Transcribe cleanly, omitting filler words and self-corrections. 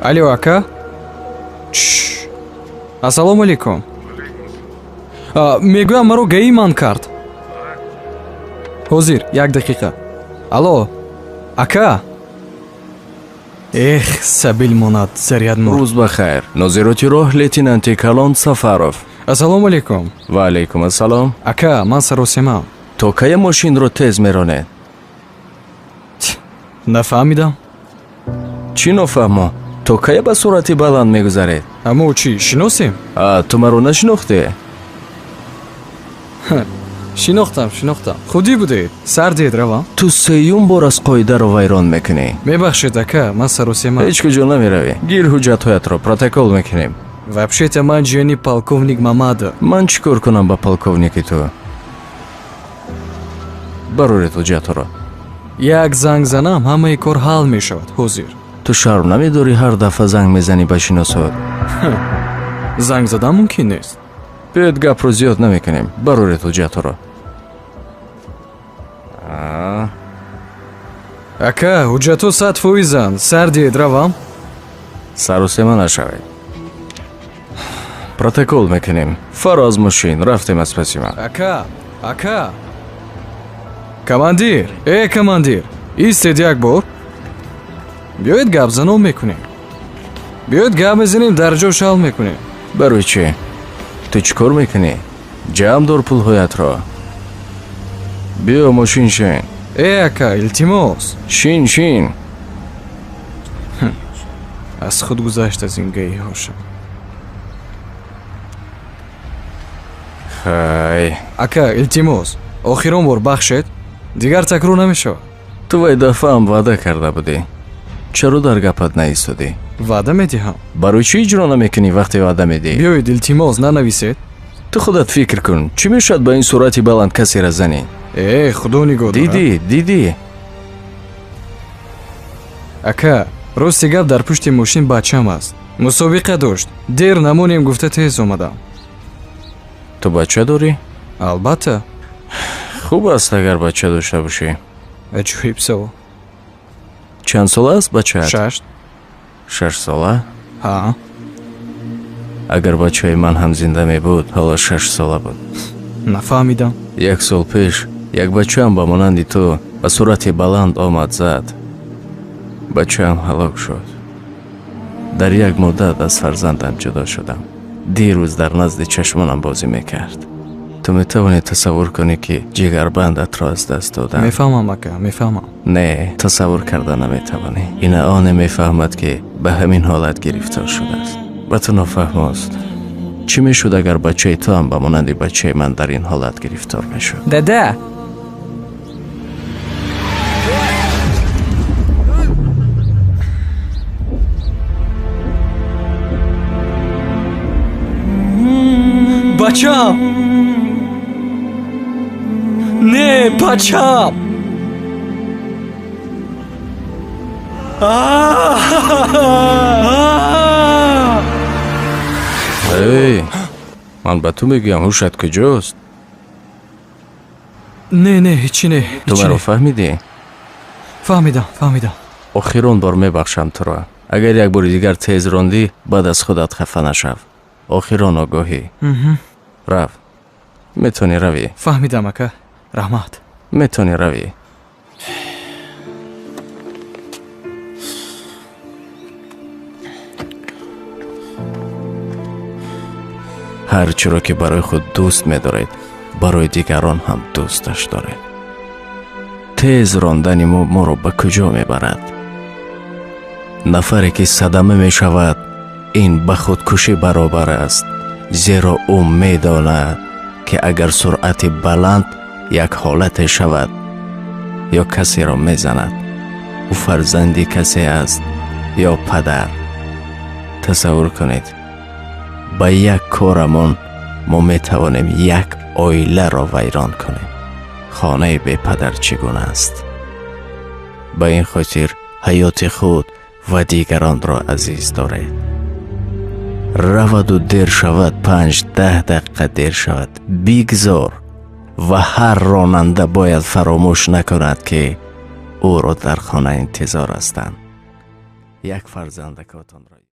Алло, ака. Чш. Ассалому алейкум. Мегӯям, маро ГАИ манъ кард. Ҳозир, як дақиқа. Алло, ака. Эх, сабил монад, заряд мурд. Рӯз ба хайр, нозироти роҳ, лейтенанти калон Сафаров. Ассалому алейкум. Ва алайкум ассалом. Ака, ман саросемам. То кая мошинро тез меронед? Нафаҳмидам. Чӣ нофаҳмо? То кая ба суръати баланд мегузаред? Аммо чӣ, шиносем? А, ту маро нашинохтӣ? Шинохтам, шинохтам. Худӣ будед. Сар диҳед, равам. Ту сеюм бор аз қоидаро вайрон мекунӣ. Мебахшед, ака, ман саросемам. Ҳеҷ куҷо намеравӣ. Гир ҳуҷҷатҳоятро, протокол мекунем. Вообще-то ман ҷияни полковник Мамадов. Ман чӣ кор кунам ба полковники ту? Бароред ҳуҷҷатҳоро. Як занг занам, ҳамаи кор ҳал мешавад. Ҳозир. Ту шарм намедорӣ, ҳар дафъа занг мезанӣ ба шиносот? Занг задан мумкин нест. Биёед, гапро зиёд намекунем. Бароред ҳуҷҷатҳоро. Ака, ҳуҷҷатҳо 100%анд. Сар диҳед, равам. Сарусема нашавед. Протокол мекунем. Фаро аз мошин, рафтем аз паси ман. Ака, ака. Командир, э, командир, истед як бор. Биёед, гапзанон мекунем. Биёед, гап мезанем, дар ҷош ҳал мекунем. Барои чӣ? Ту чӣ кор мекунӣ? Ҷамъ дор пулҳоятро. Биё, мошин шин. Э, ака, илтимос. Шин, шин. Аз худ гузашт аз ин ГАИ ҳошам. Хай. Ака, илтимос, охирон бор бахшед, дигар такрор намешавад. Ту вай дафъаам ваъда карда будӣ. Чаро дар гапат наистодӣ? Ваъда медиҳам. Барои чӣ иҷро намекунӣ, вақте ваъда медиҳӣ? Биёед, илтимос, нанависед. Ту худат фикр кун, чӣ мешавад, ба ин суръати баланд касеро занӣ? Э, худо нигоҳ дорад. Дидӣ, дидӣ. Ака, рости гап, дар пушти мошин бачам аст, мусобиқа дошт, дер намонем гуфта тез омадам. Ту бача дорӣ? Албатта. Хуб аст, агар бача дошта бошӣ. Аҷоиб савол. Чанд сола аст бачаат? 6. 6 сола? Ҳа. Агар бачаи ман ҳам зинда мебуд, ҳоло 6 сола буд. Нафаҳмидам. Як сол пеш як бачаам ба монанди ту ба суръати баланд омад, зад. Бачаам ҳалок шуд. Дар як муддат аз фарзандам ҷудо шудам. Дирӯз дар назди чашмонам бозӣ мекард. Ту метавонӣ тасаввур кунӣ, ки ҷигарбандатро аз даст додам? Мефаҳмам, ака, мефаҳмам. Не, тасаввур карда наметавонӣ. Ина оне мефаҳмад, ки ба ҳамин ҳолат гирифтор шудааст. Ба ту нофаҳмост. Чӣ мешуд, агар бачаи ту ҳам ба монанди бачаи ман дар ин ҳолат гирифтор мешуд? Дада. Бачам, не, бачам. А! Эй, ман ба ту мегӯям, ҳушат куҷост? Не, не, ҳечи не. Ту ҳечи маро не. фаҳмидӣ? Фаҳмидам, фаҳмидам. Охирон бор мебахшам туро. Агар як бори дигар тез рондӣ, баъд аз худат хафа нашав. Охирон огоҳӣ. Рав, метавонӣ равӣ. Фаҳмидам, ака, раҳмат. Метавонӣ равӣ. Ҳар чиро ки барои худ дӯст медоред, барои дигарон ҳам дӯсташ доред. Тез рондани мо моро ба куҷо мебарад? Нафаре ки садама мешавад, ин ба худкушӣ баробар аст, зеро ӯ медонад, ки агар суръати баланд як ҳолате шавад ё касеро мезанад, ӯ фарзанди касе аст ё падар. Тасаввур кунед, ба як корамон мо метавонем як оиларо вайрон кунем. Хонаи бепадар чӣ гуна аст? Ба ин хотир ҳаёти худ ва дигаронро азиз доред. Раваду дер шавад, 5-10 дақиқа дер шавад, бигзор. Ва ҳар ронанда бояд фаромӯш накунад, ки ӯро дар хона интизор ҳастанд. Як фарзандакотонро